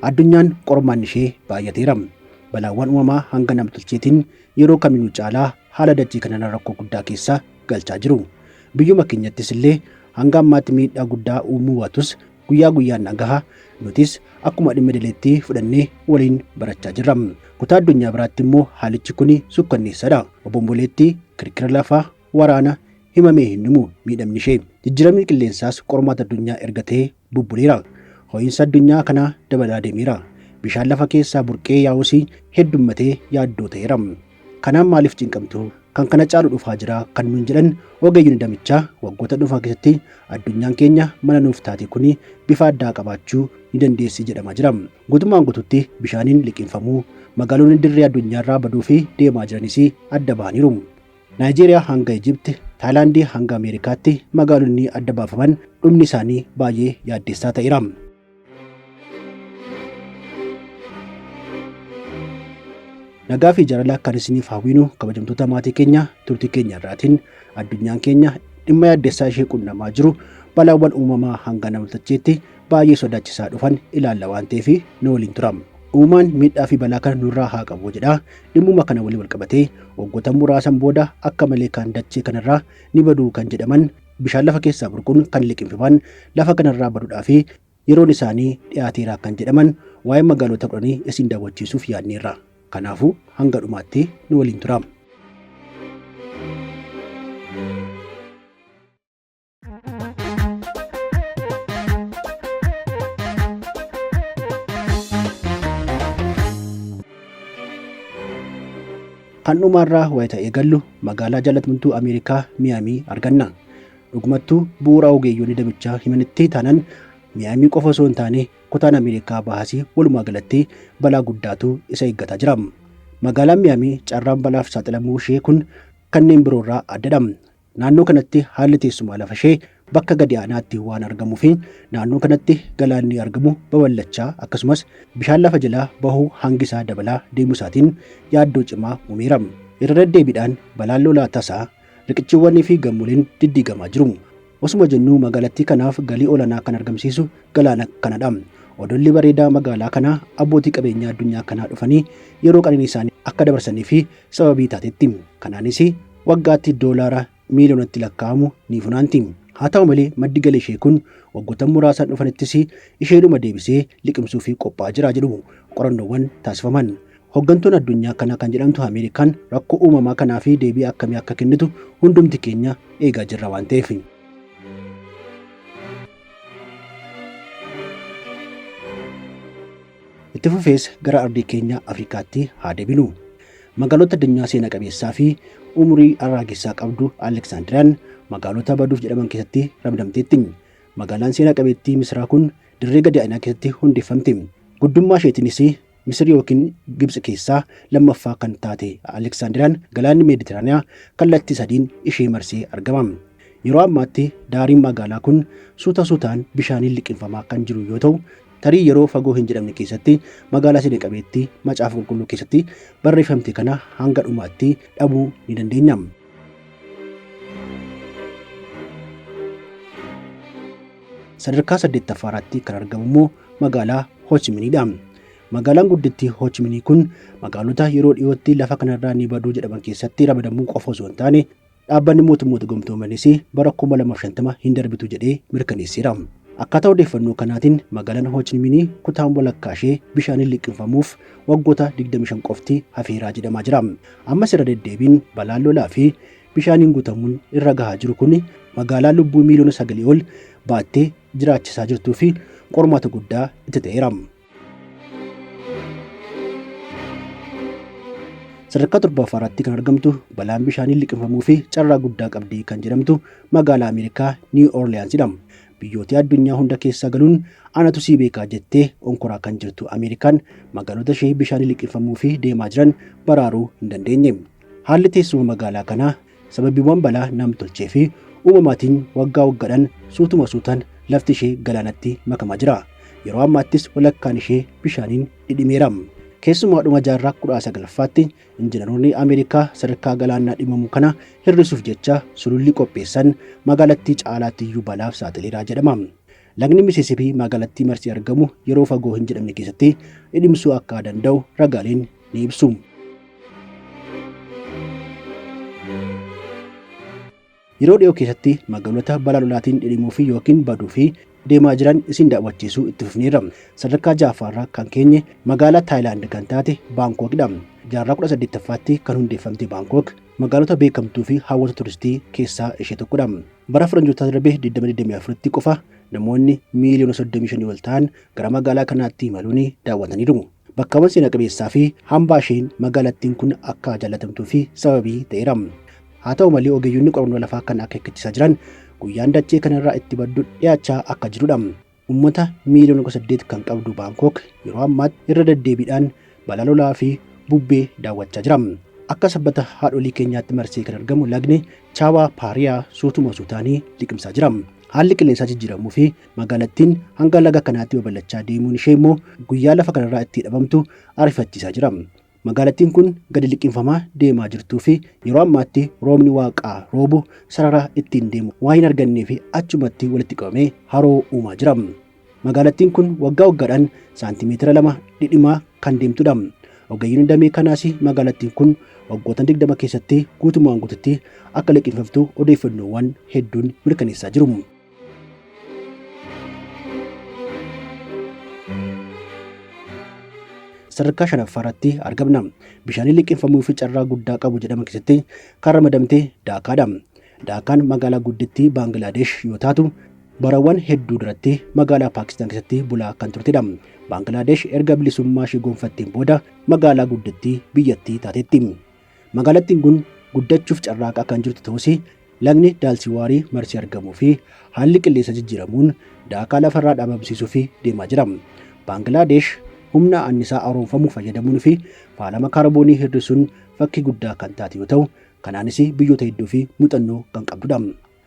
Addunyaan qormaanni ishee baay'ateera. Balaawwan uumamaa hanga namtolcheetiin yeroo kamiyyuu caalaa haala dachee kanarra rakkoo guddaa keessa galchaa jiru. Biyyuma keenyattis illee hanga ammaatti miidhaa guddaa uumuu baatus guyyaa guyyaan dhagaha nutis akkuma dhimma idileetti fudhannee waliin barachaa jirra. Kutaa addunyaa biraatti immoo haalichi kun sukkanneessadha. Obomboleettii, kirkira lafaa, waraana himamee hin dhumu miidhamni ishee. Jijjiiramni qilleensaas qormaata addunyaa erga ta'ee bubbuleera. Ho'iinsa addunyaa kanaa dabalaa deemeera. Bishaan lafa keessaa burqee yaa'us heddummatee yaaddoo ta'eera. Kanaan maaliif cinqamtu? Kan kana caalu dhufaa jira kan nuun jedhan ogeeyyiin damichaa waggoota dhufaa keessatti addunyaan keenya mana nuuf taate kun bifa addaa qabaachuu ni dandeessi jedhamaa jira. Guutummaan guutuutti bishaaniin liqinfamuu magaalonni dirree addunyaarraa baduu fi deemaa jiranis adda bahaniiru. Naayijeeriyaa hanga Ijipti, Taayilaandii hanga Ameerikaatti magaalonni adda baafaman dhumni isaanii baay'ee yaaddessaa ta'eera. Nagaa fi jaalala kan isiniif hawwinu kabajamtoota maatii keenya turtii keenya irraatiin addunyaan keenya dhimma yaaddessaa ishee qunnamaa jiru balaawwan uumamaa hanga namtolcheetti baay'ee sodaachisaa dhufan ilaalla waan ta'eef nu waliin tura. Uumaan miidhaa fi balaa kana nurraa haa qabu jedha. Dhimmuma kana waliin walqabatee waggoota muraasan booda akka malee kan dachee kanarraa ni baduu kan jedhaman bishaan lafa keessaa burquun kan liqimfaman lafa kanarraa baduudhaa fi yeroon isaanii dhiyaateera kan jedhaman waa'ee magaalota kudhanii isin daawwachiisuuf yaadneerra. Kanaafuu hanga dhumaatti nu waliin tura. Kan dhumaarraa wayita eegallu magaalaa jaalatamtuu Ameerikaa Miyaamii arganna. Dhugumattuu bu'uura ogeeyyoonni damichaa himanitti taanaan Miyaamii qofa osoo hin taane kutaan Ameerikaa bahaasii walumaa galatti balaa guddaatu isa eeggataa jira. Magaalaan Miyaamii carraan balaaf saaxilamuu ishee kun kanneen biroorraa addadha. Naannoo kanatti haalli teessumaa lafa ishee bakka gadi aanaatti waan argamuu fi naannoo kanatti galaanni argamu babal'achaa akkasumas bishaan lafa jalaa bahuu hangi isaa dabalaa deemuu isaatiin yaaddoo cimaa uumeera. Irra deddeebiidhaan balaan lolaa tasaa riqichiwwanii fi gamoleen diddiigamaa jiru. Osuma jennuu magaalattii kanaaf galii olaanaa kan argamsiisu galaana kanadha. Odolli bareedaa magaalaa kanaa abbootii qabeenyaa addunyaa kanaa dhufanii yeroo qananii isaanii akka dabarsanii fi sababii taatetti. Kanaanis waggaatti doolaara miiliyoonatti lakkaa'amu ni funaanti. Haa ta'u malee maddi galii ishee kun waggoota muraasaan dhufanittis isheedhuma deebisee liqimsuu fi qophaa'aa jira jedhu qorannoowwan taasifaman. Hoggantuun addunyaa kanaa kan jedhamtu Ameerikaan rakkoo uumamaa kanaa fi deebii akkamii akka kennitu hundumti keenya eegaa jirra waan ta'eef. Itti fufees gara ardii keenya Afrikaatti haa deebinu. Magaalota addunyaa seena qabeessaa fi umurii arraagessaa qabdu Aleksaandiriyaan magaalota baduuf jedhaman keessatti ramadamteetti. Magaalaan seena qabeettii Misraa kun dirree gadi aanaa keessatti hundeeffamte. Guddummaa isheetiinis Misir yookiin Gibxi keessaa lammaffaa kan taate Aleksaandiriyaan galaanni Meeditiraaniyaa kallattii sadiin ishee marsee argama. Yeroo ammaatti daariin magaalaa kun suuta suutaan bishaaniin liqimfamaa kan jiru yoo ta'u, tarii yeroo fagoo hin jedhamne keessatti magaalaa seena qabeettii Macaafa Qulqulluu keessatti barreeffamte kana hanga dhumaatti dhabuu ni dandeenya. Sadarkaa saddeettaffaarratti kan argamu immoo magaalaa Ho Chi Minhidha. Magaalaan guddittii Ho Chi Minh kun magaalota yeroo dhiyootti lafa kanarraa ni baduu jedhaman keessatti ramadamuu qofa osoo hin taane dhaabbanni mootummoota gamtoomanis bara 2050 hin darbitu jedhee mirkaneesseera. Akkaataa odeeffannoo kanaatiin magaalaan Ho Chi Minh kutaan walakkaa ishee bishaaniin liqimfamuuf waggoota 25 qofti hafeeraa jedhamaa jira. Ammas irra deddeebiin balaan lolaa fi bishaaniin guutamuun irra gahaa jiru kun magaalaa lubbuu miiliyoona 9 ol baattee jiraachisaa jirtuu fi qormaata guddaa itti ta'eera. Sadarkaa torbaffaarratti kan argamtu balaan bishaaniin liqimfamuu fi carraa guddaa qabdi kan jedhamtu magaalaa Ameerikaa Niiw Orliyaansidha. Biyyoota addunyaa hunda keessa galuun anatu sii beekaa jettee onkoraa kan jirtu Ameerikaan magaalota ishee bishaaniin liqimfamuu fi deemaa jiran baraaruu hin dandeenye. Haalli teessuma magaalaa kanaa sababiiwwan balaa nam-tolchee fi uumamaatiin waggaa waggaadhaan suutuma suutaan lafti ishee galaanatti makamaa jira. Yeroo ammaattis walakkaan ishee bishaaniin dhidhimeera. Keessumaa dhuma jaarraa 19ffaatti injinaroonni Ameerikaa sadarkaa galaanaa dhimamu kana hir'isuuf jecha sululli qopheessan magaalattii caalaatti iyyuu balaaf saaxileera jedhama. Lagni Misiisipii magaalattii marsee argamu yeroo fagoo hin jedhamne keessatti dhidhimsuu akka danda'u ragaaleen ni ibsu. Yeroo dhiyoo keessatti magaalota balaa lolaatiin dhidhimuu fi yookiin baduu fi deemaa jiran isin daawwachiisuu itti fufneerra. Sadarkaa ja'affaarra kan keenye magaalaa Taayilaand kan taate Baankookidha. Jaarraa 18ffaatti kan hundeeffamte Baankook magaalota beekamtuu fi hawwata turistii keessaa ishee tokkodha. Bara faranjootaa darbe 2024tti qofa namoonni miiliyoona 35 ol ta'an gara magaalaa kanaatti imaluun daawwataniiru. Bakkawwan seena qabeessaa fi hambaa isheen magaalattiin kun akka jaallatamtuu fi sababii ta'eera. Haa ta'u malee ogeeyyonni qorannoo lafaa kan akeekkachiisaa jiran guyyaan dachee kanarraa itti baddu dhiyaachaa akka jirudha. Uummata miiliyoona 18 kan qabdu Baankook yeroo ammaatti irra deddeebiidhaan balaa lolaa fi bubbee daawwachaa jira. Akka sabbata haadholii keenyaatti marsee kan argamu lagni Chaawaa Paariyaa suutuma suutaanii liqimsaa jira. Haalli qilleensaa jijjiiramuu fi magaalattiin hanga laga kanaatti babal'achaa deemuun ishee immoo guyyaa lafa kanarraa itti dhabamtu ariifachiisaa jira. Magaalattiin kun gadi liqimfamaa deemaa jirtuu fi yeroo ammaatti roobni waaqaa roobu sarara ittiin deemu waan hin argannee fi achumatti walitti qabamee haroo uumaa jira. Magaalattiin kun waggaa waggaadhaan saantimeetira 2 dhidhimaa kan deemtudha. Ogeeyyiin damee kanaas magaalattiin kun waggoota 20 keessatti guutumaan guututti akka liqimfamtu odeeffannoowwan hedduun mirkaneessaa jiru. Sadarkaa shanaffaa irratti argamna. Bishaaniin liqimfamuu fi carraa guddaa qabu jedhama keessatti kan ramadamte Daakaadha. Daakaan magaalaa guddittii Baangilaadesh yoo taatu barawwan hedduu duratti magaalaa Paakistaan keessatti bulaa kan turtedha. Baangilaadesh erga bilisummaa ishee gonfatteen booda magaalaa guddittii biyyattii taatetti. Magaalattiin kun guddachuuf carraaqaa kan jirtu ta'us lagni Daalsiwaarii marsee argamuu fi haalli qilleensaa jijjiiramuun Daakaa lafarraa dhabamsiisuuf deemaa jira. Baangilaadesh humna annisaa haaromfamu fayyadamuun fi faalama kaarboonii hir'isuun fakkii guddaa kan taate yoo ta'u, kanaanis biyyoota hedduu fi muuxannoo kan qabdudha.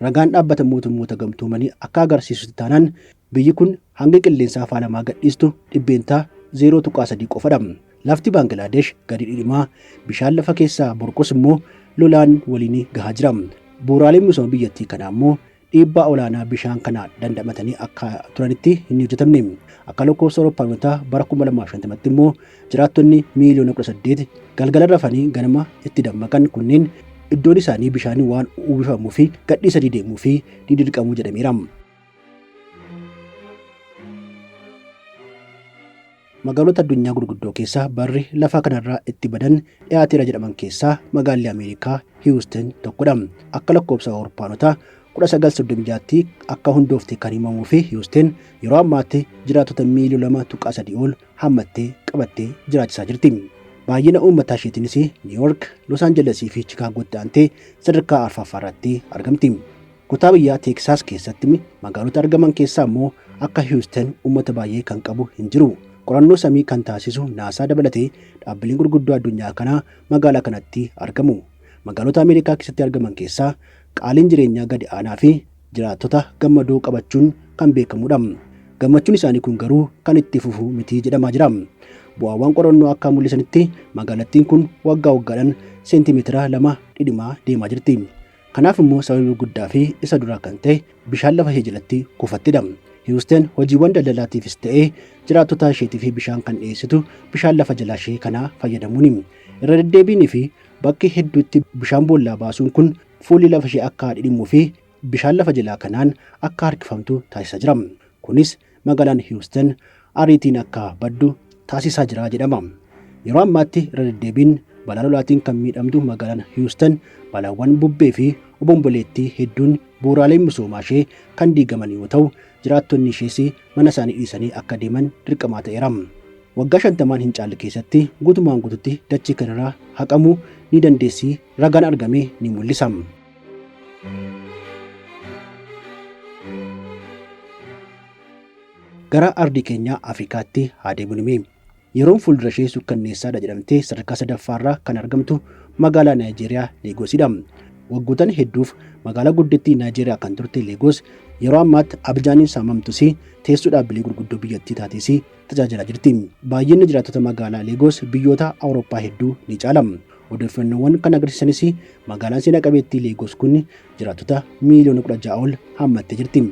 Ragaan dhaabbata mootummoota gamtoomanii akka agarsiisutti taanaan biyyi kun hanga qilleensaa faalamaa gadhiistu 0.3% qofadha. Lafti Baangilaadesh gadi dhidhimaa bishaan lafa keessaa burqus immoo lolaan waliin gahaa jira. Bu'uuraaleen misooma biyyattii kanaa immoo dhiibbaa olaanaa bishaan kana dandamatanii akka turanitti hin hojjetamne. Akka lakkoofsa Awurooppaanotaa bara 2050tti immoo jiraattonni miiliyoona 18 galgala rafanii ganama itti dammaqan kunneen iddoon isaanii bishaanii waan uwwifamuu fi gadhiisanii deemuu fi ni dirqamu jedhameera. Magaalota addunyaa gurguddoo keessaa barri lafa kanarraa itti badan dhiyaateera jedhaman keessaa magaalli Ameerikaa Hiwustan tokkodha. Akka lakkoofsa Awurooppaanotaa 1936tti akka hundoofte kan himamuu fi Hiwustan yeroo ammaatti jiraattota miiliyoona 2.3 ol hammattee qabattee jiraachisaa jirti. Baay'ina uummataa isheetiinis Niiwoork, Los Aanjalesii fi Chikaagootti aantee sadarkaa arfaffaa irratti argamti. Kutaa biyyaa Teeksaas keessatti magaalota argaman keessaa immoo akka Hiwustan uummata baay'ee kan qabu hin jiru. Qorannoo samii kan taasisu Naasaa dabalatee dhaabbileen gurguddoo addunyaa kanaa magaalaa kanatti argamu. Magaalota Ameerikaa keessatti argaman keessaa qaaliin jireenyaa gadi aanaa fi jiraattota gammadoo qabachuun kan beekamudha. Gammachuun isaanii kun garuu kan itti fufu miti jedhamaa jira. Bu'aawwan qorannoo akka mul'isanitti magaalattiin kun waggaa waggaadhaan seentimeetira 2 dhidhimaa deemaa jirti. Kanaaf immoo sababii guddaa fi isa duraa kan ta'e bishaan lafa ishee jalatti kuufattidha. Hiwusten hojiiwwan daldalaatiifis ta'ee jiraattota isheetiif bishaan kan dhiyeessitu bishaan lafa jalaa ishee kanaa fayyadamuuni. Irra deddeebiinii fi bakki hedduutti bishaan boollaa baasuun kun fuulli lafa ishee akka dhidhimuu fi bishaan lafa jalaa kanaan akka harkifamtu taasisaa jira. Kunis magaalaan Hiwusten ariitiin akka baddu taasisaa jira jedhama. Yeroo ammaatti irra deddeebiin balaa lolaatiin kan miidhamtu magaalaan Hiwusten balaawwan bubbee fi obomboleettii hedduun bu'uuraaleen misoomaa ishee kan diigaman yoo ta'u, jiraattonni ishees mana isaanii dhiisanii akka deeman dirqamaa ta'eera. Waggaa 50n hin caalle keessatti guutumaan guututti dachee kanarraa haqamuu ni dandeessi ragaan argame ni mul'isa. Gara ardii keenyaa Afrikaatti haa deebinu. Yeroon fuuldura ishee sukkanneessaadha jedhamtee sadarkaa sadaffaarraa kan argamtu magaalaa Naayijeeriyaa Leegoosidha. Waggootan hedduuf magaalaa guddittii Naayijeeriyaa kan turte Leegoos yeroo ammaatti Abijaaniin saamamtus teessoo dhaabbilee gurguddoo biyyattii taatees tajaajilaa jirti. Baay'inni jiraattota magaalaa Leegoos biyyoota Awurooppaa hedduu ni caala. Odeeffannoowwan kan agarsiisanis magaalaan seena qabeettii Leegoos kun jiraattota miiliyoona 16 ol hammattee jirti.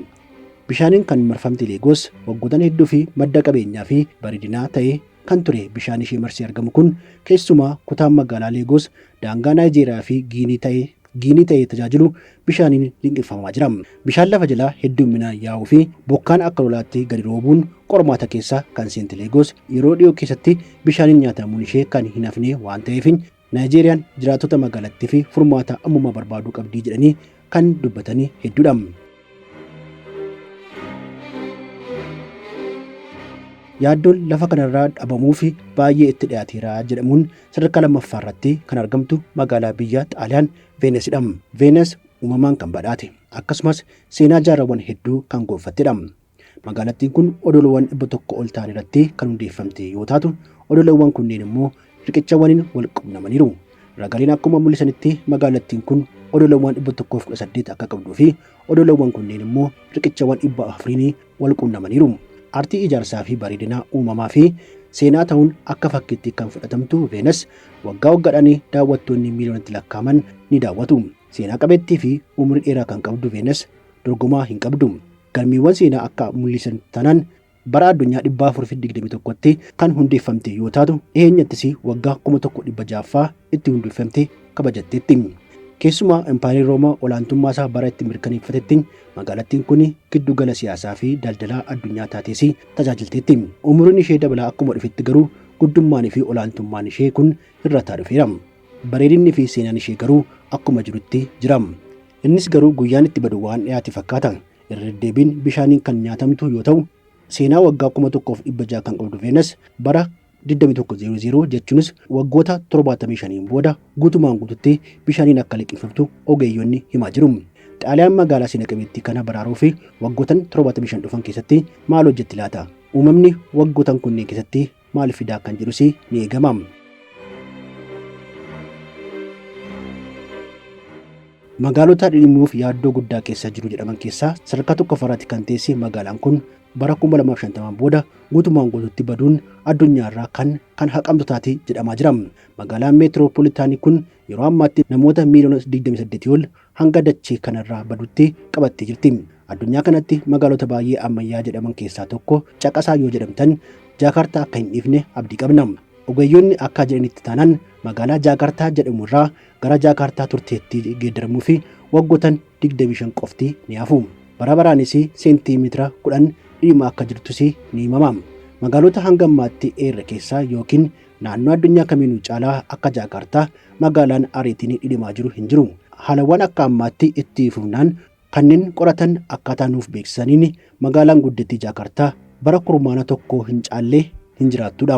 Bishaaniin kan marfamte Leegoos waggoottan hedduu fi madda qabeenyaa fi bareedinaa ta'ee kan ture bishaan ishee marsee argamu kun keessumaa kutaan magaalaa Leegoos daangaa Naayijeeriyaa fi Giinii ta'ee tajaajilu bishaaniin liqimfamaa jira. Bishaan lafa jalaa hedduminaan yaa'uu fi bokkaan akka lolaatti gadi roobuun qormaata keessa kan seente Leegoos yeroo dhiyoo keessatti bishaaniin nyaatamuun ishee kan hin hafne waan ta'eef, Naayijeeriyaan jiraattota magaalattii fi furmaata ammumaa barbaaduu qabdii jedhanii kan dubbatanii hedduudha. Yaaddoon lafa kanarraa dhabamuu fi baay'ee itti dhiyaateera jedhamuun sadarkaa lammaffaa irratti kan argamtu magaalaa biyya Xaaliyaan Veenesidha. Veenes uumamaan kan badhaate, akkasumas seenaa jaarraawwan hedduu kan gonfattedha. Magaalattiin kun odolowwan 100 ol ta'an irratti kan hundeeffamte yoo taatu, odolowwan kunneen immoo riqichawwaniin wal qunnamaniiru. Ragaaleen akkuma mul'isanitti magaalattiin kun odolowwan 118 akka qabduu fi odolowwan kunneen immoo riqichawwan 400n wal qunnamaniiru. Aartii ijaarsaa fi bareedina uumamaa fi seenaa ta'uun akka fakkiitti kan fudhatamtu Veenes waggaa waggaadhaan daawwattoonni miiliyoonatti lakkaa'aman ni daawwatu. Seenaa qabeettii fi umurii dheeraa kan qabdu Veenes dorgomaa hin qabdu. Galmeewwan seenaa akka mul'isan taanaan bara addunyaa 421tti kan hundeeffamte yoo taatu, dhiheenyattis waggaa 1600ffaa itti hundeeffamte kabajatteetti. Keessumaa Impaayerri Roomaa olaantummaa isaa bara itti mirkaneeffatetti magaalattiin kun giddu gala siyaasaa fi daldalaa addunyaa taatees tajaajilteetti. Umuriin ishee dabalaa akkuma dhufetti garuu guddummaanii fi olaantummaan ishee kun hir'ataa dhufeera. Bareedinni fi seenaan ishee garuu akkuma jirutti jira. Innis garuu guyyaan itti badu waan dhiyaate fakkaata. Irra deddeebiin bishaaniin kan nyaatamtu yoo ta'u, seenaa waggaa 1600 kan qabdu Veenes bara 2100, jechuunis waggoota 75 booda, guutumaan guututti bishaaniin akka liqimfamtu ogeeyyonni himaa jiru. Xaaliyaan magaalaa seena qabeettii kana baraaruu fi waggootan 75 dhufan keessatti maal hojjetti laata? Uumamni waggootan kunneen keessatti maal fidaa kan jedhus ni eegama. Magaalota dhidhimuuf yaaddoo guddaa keessa jiru jedhaman keessaa sadarkaa tokkoffaarratti kan teesse magaalaan kun bara 2050 booda guutumaan guututti baduun addunyaarraa kan haqamtu taate jedhamaa jira. Magaalaan meetiroopolitaanii kun yeroo ammaatti namoota miiliyoona 28 ol hanga dachee kanarraa badutti qabattee jirti. Addunyaa kanatti magaalota baay'ee ammayyaa jedhaman keessaa tokko caqasaa yoo jedhamtan, Jaakaartaa akka hin dhiifne abdii qabna. Ogeeyyonni akka jedhanitti taanaan magaalaa Jaakaartaa jedhamu irraa gara Jaakaartaa turteetti geeddaramuu fi waggootan 25 qofti ni hafu. Bara baraanis seentimeetira 10 dhidhimaa akka jirtus ni himama. Magaalota hanga ammaatti eerre keessaa yookiin naannoo addunyaa kamiinuu caalaa akka Jaakaartaa magaalaan ariitiin dhidhimaa jiru hin jiru. Haalawwan akka ammaatti itti fufnaan, kanneen qoratan akkaataa nuuf beeksisaniin, magaalaan guddittii Jaakaartaa bara kurmaana tokko hin caallee hin jiraattudha.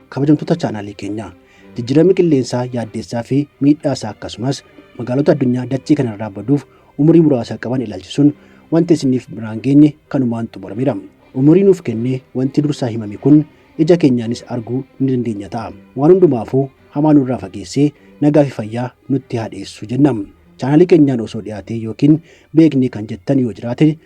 Kabajamtoota chaanaalii keenyaa, jijjiiramni qilleensaa yaaddeessaa fi miidhaa isaa, akkasumas magaalota addunyaa dachee kanarraa baduuf umurii muraasa qaban ilaalchisuun wanti isiniif biraan geenye kanumaan xumurameera. Umurii nuuf kennee wanti dursaa himame kun ija keenyaanis arguu ni dandeenya ta'a. Waan hundumaafuu hamaa nurraa fageessee nagaa fi fayyaa nutti haa dhiyeessu jenna. Chaanaalii keenyaan osoo dhiyaatee yookiin beeknee kan jettan yoo jiraate,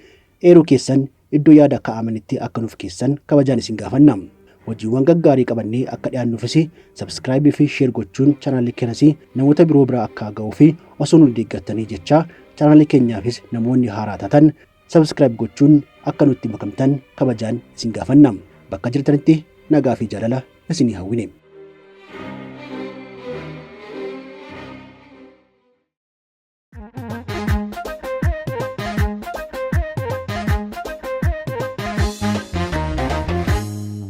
eeruu keessan iddoo yaada kaa'amanitti akka nuuf keessan kabajaan isin gaafanna. Hojiiwwan gaggaarii qabannee akka dhiyaannuufis subscribe fi share gochuun chaanaalii keenyas namoota biroo bira akka ga'uu fi osoo nu deeggartanii jechaa, chaanaalii keenyaafis namoonni haaraa taatan subscribe gochuun akka nutti makamtan kabajaan isin gaafanna. Bakka jirtanitti nagaa fi jaalala isinii hawwine.